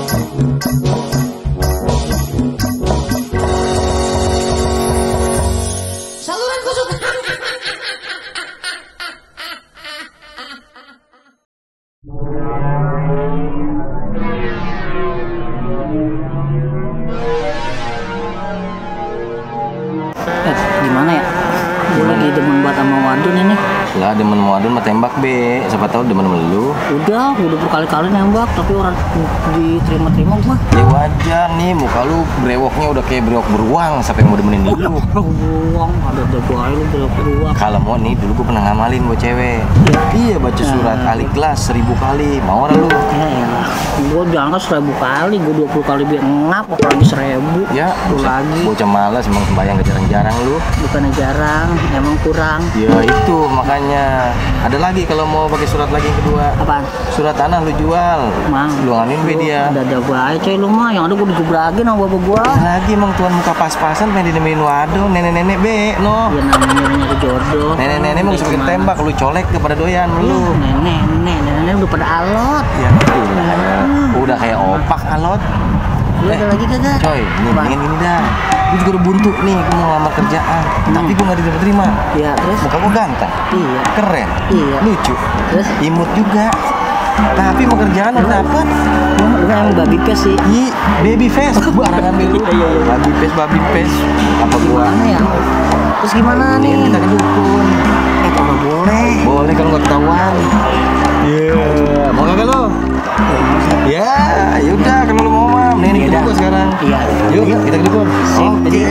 Saluran khusus. Gimana ya? Gue lagi demen banget sama Wadon ini. Lah demen mau Wadon mah tembak be. Siapa tahu demen sama lu. Udah berkali-kali nembak tapi orang diterima-terima gua. Ya wajar nih, muka lu brewoknya udah kayak brewok beruang. Siapa yang mau demenin lu? Beruang, ada aja lu beruang. Kalau mau nih, dulu gua pernah ngamalin buat cewek. Iya, baca surat Al-Ikhlas 1000 kali. Mau orang lu? Ya, gua jangan 1000 kali, gua 20 kali biar ngap, apalagi 1000. Ya, lu lagi. Bocah malas emang sembahyang gak jarang-jarang lu. Bukannya jarang, emang kurang. Ya itu makanya. Ada lagi kalau mau pakai surat lagi yang kedua. Apaan? Surat tanah lu jual. Mang, lu nganin be dia. Ada baik coy lu mah, yang ada gua digebrakin sama bapak gua. Lagi emang tuan muka pas-pasan pengen dinemenin Wadon, nenek-nenek be, no. Ya namanya nyari jodoh. Nenek-nenek mau bikin tembak, lu colek kepada doyan lu. Nenek udah pada alot. Ya, udah kayak opak alot. Lu ada lagi kagak? Coy, mendingan gini dah. Gue juga udah buntu nih, gue mau ngelamar kerjaan. Tapi gue gak diterima. Iya, terus? Muka gue ganteng. Iya. Keren. Iya. Lucu. Terus? Imut juga. Tapi mau kerjaan lo dapet. Lu emang babi face sih. Baby face. Gue arangan ambil lu. Baby face. Apa gua? Gimana ya? Terus gimana nih? Kita ke dukun. Kalau boleh. Boleh kalau nggak ketahuan. Iya. Mau kagak lo? Ya, yaudah kalau lu mau mah, mending kita dukun sekarang. Iya. Yuk, kita ke dukun. Oke.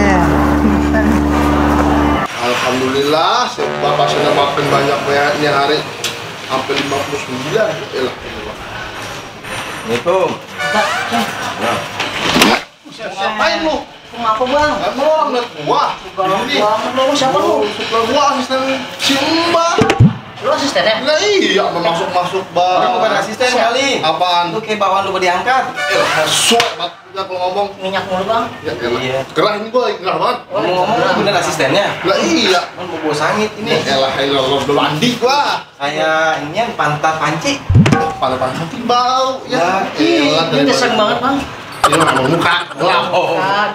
Alhamdulillah, Bapak sudah maafin banyak banyak hari, hampir 59. Elah. Assalamualaikum. Ngapain lu? Kenapa bang? Emang liat gua? Ini. Lu siapa lu? Suka gua asisten si Mbak. Lu asistennya? Lah iya, masuk Bang. Lu bukan asisten kali. Apaan? Lu kayak bawaan lu diangkat. Suat banget juga kalau ngomong. Minyak mulu bang. Ya elah. Iya. Gerah ini gua, gerah banget. Ngomong-ngomong lu bener asistennya? Lah iya. Kan bobo sangit ini. Ya elah, belum mandi gua. Kayak ini yang pantat panci. Pada nanti bau ya. Ini deseng banget bang. Ini mah muka gelap.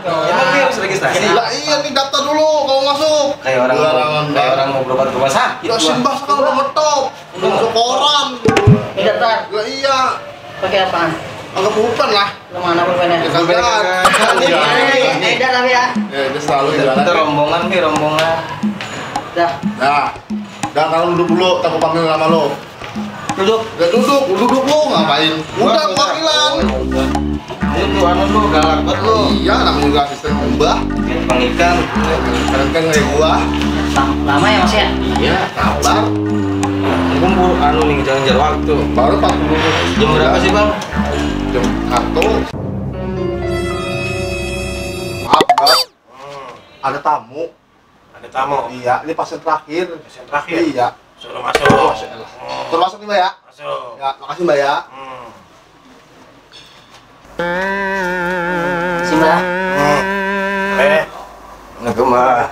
Emang dia harus registrasi? Lah iya nih daftar dulu kalau masuk. Kayak orang mau berobat ke rumah sakit. Ya simbah sekarang udah ngetop. Udah masuk koran. Ini daftar. Lah iya. Pakai apaan? Agak bukan lah. Lu mana pulpennya? Ya kagak. Beda tapi ya. Ya dia selalu jualan. Itu rombongan nih, rombongan. Dah. Nah. Dan kalau duduk dulu, aku panggil nama lo. Duduk. Ya duduk lu ngapain? Udah kewakilan. Lu anu lu galak banget lu. Iya, namanya juga asisten Mbah. Kayak tukang ikan. Keren kan kayak gua. Lama ya mas ya? Iya. Kabar. Kumpul anu nih ngejar waktu. Baru 40. Jam berapa sih bang? Jam 1. Maaf, Bang. Ada tamu. Ada tamu. Iya, ini pasien terakhir. Pasien terakhir? Iya. Suruh masuk. Termasuk nih, Mbak ya? Masuk. Ya, makasih Mbak ya. Si mbak. Assalamualaikum mbak.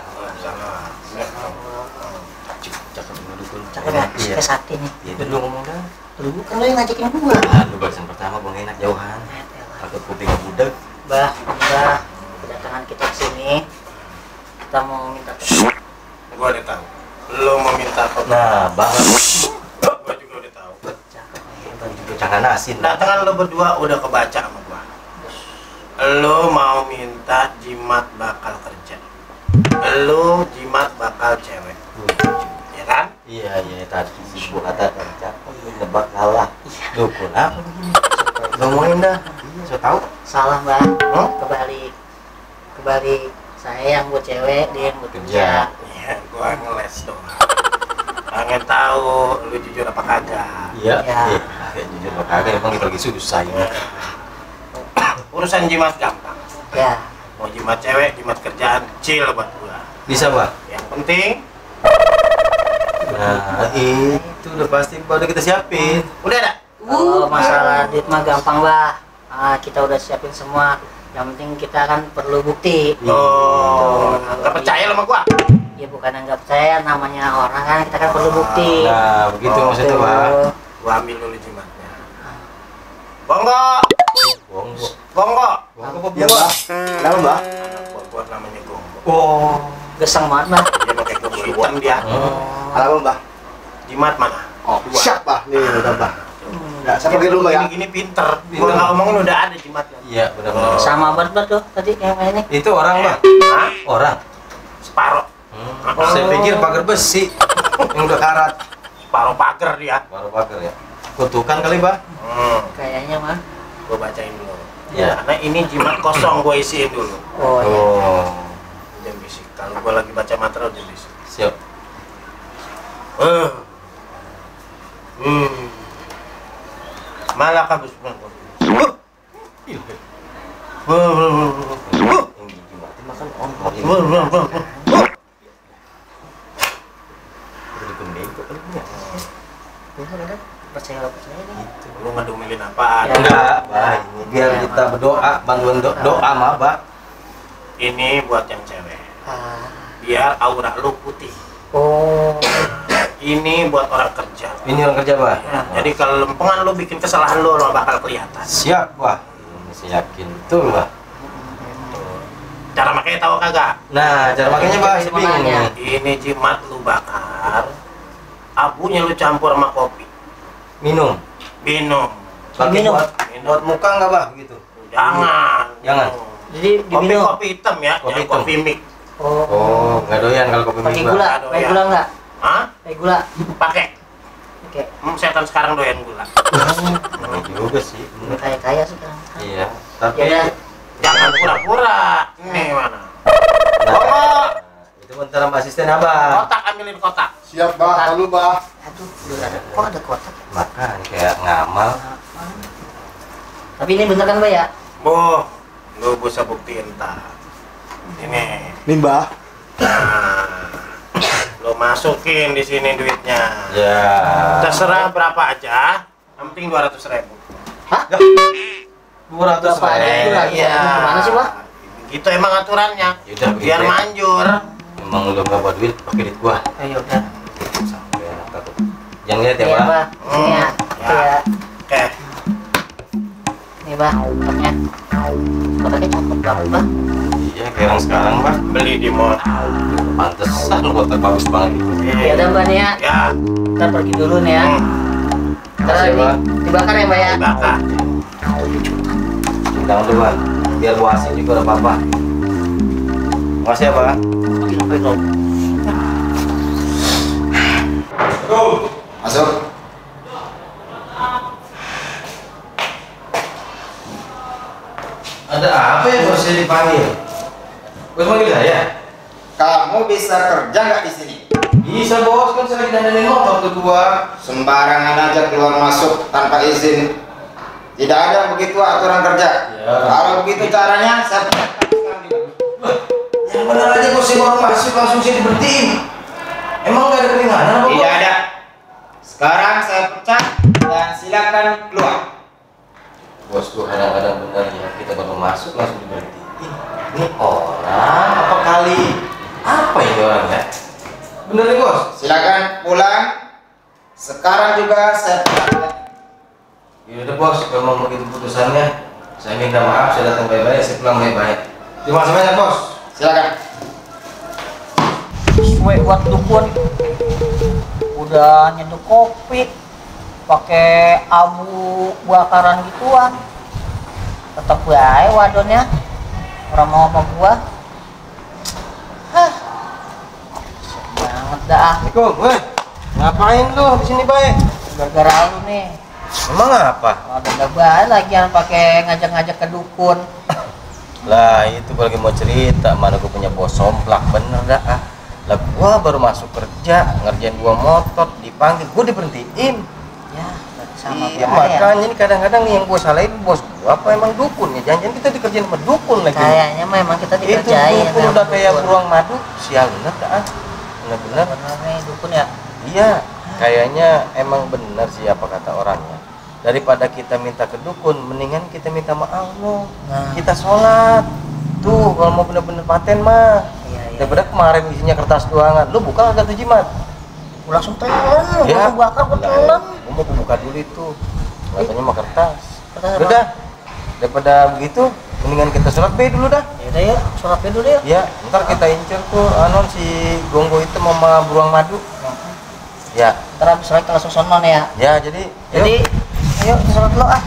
Cakep ya? Suka sakti nih. Iya dulu ngomong dah. Dulu kan lo yang ngajakin gua. Aduh barusan pertama bang enak jauhan. Takut kuping budek. Mbah, kedatangan kita ke sini. Kita mau minta Gua udah tahu. Lo mau minta apa? Nah bang. Gua juga udah tahu. Bang juga jangan asin. Datangan lo berdua udah kebaca sama gua. Lo mau minta jimat bakal kerja. Lo jimat bakal cewek. Ya kan? Iya tadi si bu katakan cakep nebak kalah. Dukun apa begini? Ngomongin dah. Iya so tahu. salah mbak. Kebalik saya yang buat cewek, dia yang buat kerja. Iya, gua ngeles doang. Pengen tahu lu jujur apa kagak. Iya. Ya. Jujur apa kagak emang kita lagi susah ini. Urusan jimat gampang. Ya. Mau jimat cewek, jimat kerjaan kecil buat gua. Bisa bang? Yang penting Nah itu udah pasti udah kita siapin. udah ada. Kalau masalah duit mah gampang mbak. Kita udah siapin semua. Yang penting kita kan perlu bukti. Oh, nggak percaya lo sama gua? Ya bukan nggak percaya, namanya orang kan kita kan perlu bukti. Nah begitu maksudnya bang. Gua ambil dulu jimatnya. Bonggo. Bonggo. Gonggo. Gonggo apa Iya, buah? Mbah. Kenapa, Mbah? Anak buah namanya Gonggo. Oh. Gesang banget, Mbah. Dia pakai gonggo hitam dia. Kenapa, Mbah? Jimat mana? Oh, siap, Mbah. Nih, udah, Mbah. Ya, saya pergi dulu, Mbah ya. Gini pinter. Gua nggak ngomongin udah ada jimatnya. Iya, benar-benar. Sama banget tuh tadi yang ini. Itu orang, Bang. Hah? Orang. Separuh. Saya pikir pagar besi yang udah karat. Separuh pagar dia. Baru pagar ya. Kutukan kali, Bang. Kayaknya mah. Gua bacain dulu. Ya. Karena ini jimat kosong gua isiin dulu. Oh, iya. Oh. Jangan bisik. Kalau gua lagi baca mantra udah bisik. Siap. Malaka bismillah. Yang gigi mati makan ontor ini. Udah digendeng kok kali ini ya. Bener, percaya nih. Lu ngedumelin apaan? Ya. Enggak, Bah. Ini biar kita berdoa, bantuan doa mah, Bah. Ini buat yang cewek. Ah. Biar aura lu putih. Oh. Ini buat orang kerja. Ini orang kerja, Bah. Ya, jadi kalau lempengan lu bikin kesalahan lu bakal kelihatan. Siap, Bah. Ini saya yakin betul, Bah. Cara makanya tahu kagak? Nah, cara makanya, Bah, saya bingung Semuanya. nih. Ini jimat lu bakar, abunya lu campur sama kopi, Minum. minum. Pakai Minum. buat muka enggak, Bah, begitu? Jangan. Jangan. Jadi Kopi diminum. kopi hitam ya, Kopi jangan hitam. kopi mix. Oh. Oh, enggak doyan kalau kopi Pakai minum, gula, Bah. pakai gula enggak? Hah? Pakai gula. Pakai. Oke. Setan sekarang doyan gula. Ini juga sih. bener. Kaya-kaya sekarang. Iya, tapi Ya udah. Jangan pura-pura. Nih mana? Nah, itu bentar sama asisten Abah. Kotak ambilin kotak. Siap, Mbah. Lalu, Mbah. Aduh, kok ada kotak? Makan kayak ngamal. Tapi ini bener kan, Mbak ya? Bu, lu bisa buktiin tak? Ini. Nih, Mbah. Nah, lu masukin di sini duitnya. Ya. Terserah berapa aja, yang penting 200.000. Hah? 200 Berapa ada itu lagi? Gimana sih, Pak? Gitu emang aturannya. Yaudah, Biar begitu ya. manjur. Emang lu nggak bawa duit, pakai duit gua. Ayo udah. Sampai takut. Jangan lihat ya, Iya, Pak. Mbak. Sini ya. Itu ya. Oke. Nih, Mbak, kotaknya. Kotaknya cakep banget, Mbak. Iya, kayak orang sekarang, Pak. Beli di mall. Pantesan lu kotak bagus banget. Ya udah, Mbak nih ya. Ya. Kita pergi dulu nih ya. Ntar Makasih, Mbak. dibakar ya, Mbak ya. Bakar. Jangan dulu, Pak. Biar gua asing juga udah apa-apa. Makasih ya, Pak. Masuk. Ada apa ya bos saya dipanggil? Bos manggil saya? Kamu bisa kerja nggak di sini? Bisa bos, kan saya lagi dandanin motor tuh gua. Sembarangan aja keluar masuk tanpa izin. Tidak ada begitu aturan kerja. Ya. Kalau begitu caranya, saya pecat kamu sekarang juga. Yang benar aja bos, saya baru masuk langsung saya diberhentiin. Emang nggak ada keringanan apa? Tidak ada. Sekarang saya pecat dan silakan keluar. Bos tuh kadang-kadang benar ya, kita baru masuk langsung diberhentiin. Ini orang apa kali? Apa ini orangnya? Bener nih bos? Silakan pulang. Sekarang juga saya pecat. Yaudah bos, kalau mau begitu putusannya, saya minta maaf, saya datang baik-baik, saya pulang baik-baik. Terima kasih banyak bos. Silakan. Kue buat dukun. Udah nyeduh kopi, pakai abu bakaran gituan. Tetap baik wadonnya. Orang mau sama gua. Hah. Sedih banget dah. Assalamualaikum, weh. Ngapain lu di sini baik? Gara-gara lu nih. Emang apa? Waduh, udah baik lagi yang pakai ngajak-ngajak ke dukun. Lah itu gua lagi mau cerita, mana gua punya bos somplak bener dah. Lah gua baru masuk kerja, ngerjain 2 motor, dipanggil, gua diberhentiin. Ya, sama Iya, gua ya. makanya ini kadang-kadang nih yang gua salahin bos gua apa emang dukun ya? Jangan-jangan kita dikerjain sama dukun lagi. Kayaknya memang kita Itu dikerjain. dukun sama udah kayak dukun. beruang madu, sial bener dah. Bener-bener. Bener nih dukun ya. Iya, kayaknya emang bener sih apa kata orangnya. Daripada kita minta ke dukun, mendingan kita minta sama Allah. Nah. Kita sholat. Tuh, kalau mau bener-bener paten mah. Iya, iya. Daripada kemarin isinya kertas doangan. Lu buka agak tuh jimat? Gua langsung telan, Ya. gua bakar gua telan. Gua mau buka dulu itu. Katanya mah kertas. Kertas apa? Udah. Daripada begitu, mendingan kita sholat B dulu dah. Yaudah yuk, sholat dulu yuk. Ya, ntar kita incer tuh anon si Gonggo itu sama beruang madu. Ya, Ntar habis sholat langsung sonon ya. ya jadi Ayo kita sholat dulu ah.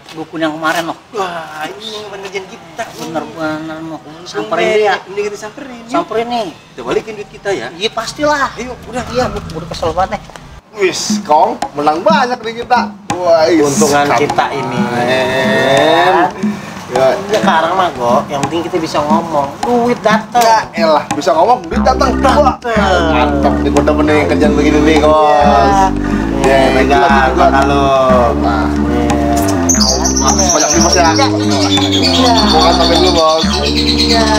Dukun yang kemarin loh. Wah, ini yang ngerjain kita. Bener-bener mau samperin dia ya. Mending kita samperin. Samperin nih. Kita balikin duit kita ya. Iya pastilah. Ayo, udah. Iya, udah kesel banget nih. Wis, Kong, menang banyak nih kita. Wah, Untungan kita ini. Ya, Sekarang mah Go, yang penting kita bisa ngomong. Duit datang. ya elah, bisa ngomong, duit datang. Wah, mantap nih, gue demen nih kerjaan begini nih, Kos. Ya, Pegang kalau. Nah, banyak nih Bos ya. Bukan sampai dulu, Bos.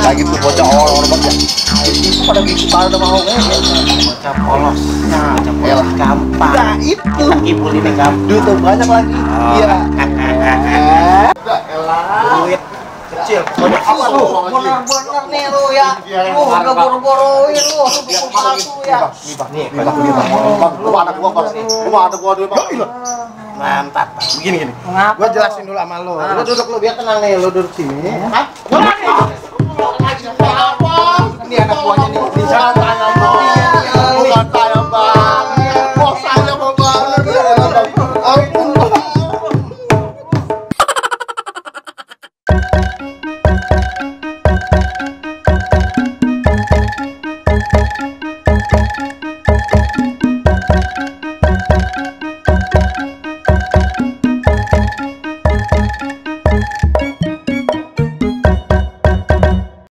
Lagi tuh bocah orang banget ya. Itu pada pada mau kan ya. Bocah polos. Nah, bocah polos Elah. gampang. Nah, itu. Kita kipulinnya gampang. Duit tuh banyak lagi. Iya. Udah, elah. Duit kecil. Aduh, bener-bener nih lu ya. Lu udah boro-boroin lu, lu palsu ya. Nih, Bang, lu ada gua, Bang. Lu ada gua duit, Bang. mantap. Begini. Ngapa? Gua jelasin dulu sama lu. Lu duduk lu biar tenang nih, lu duduk sini. Hah?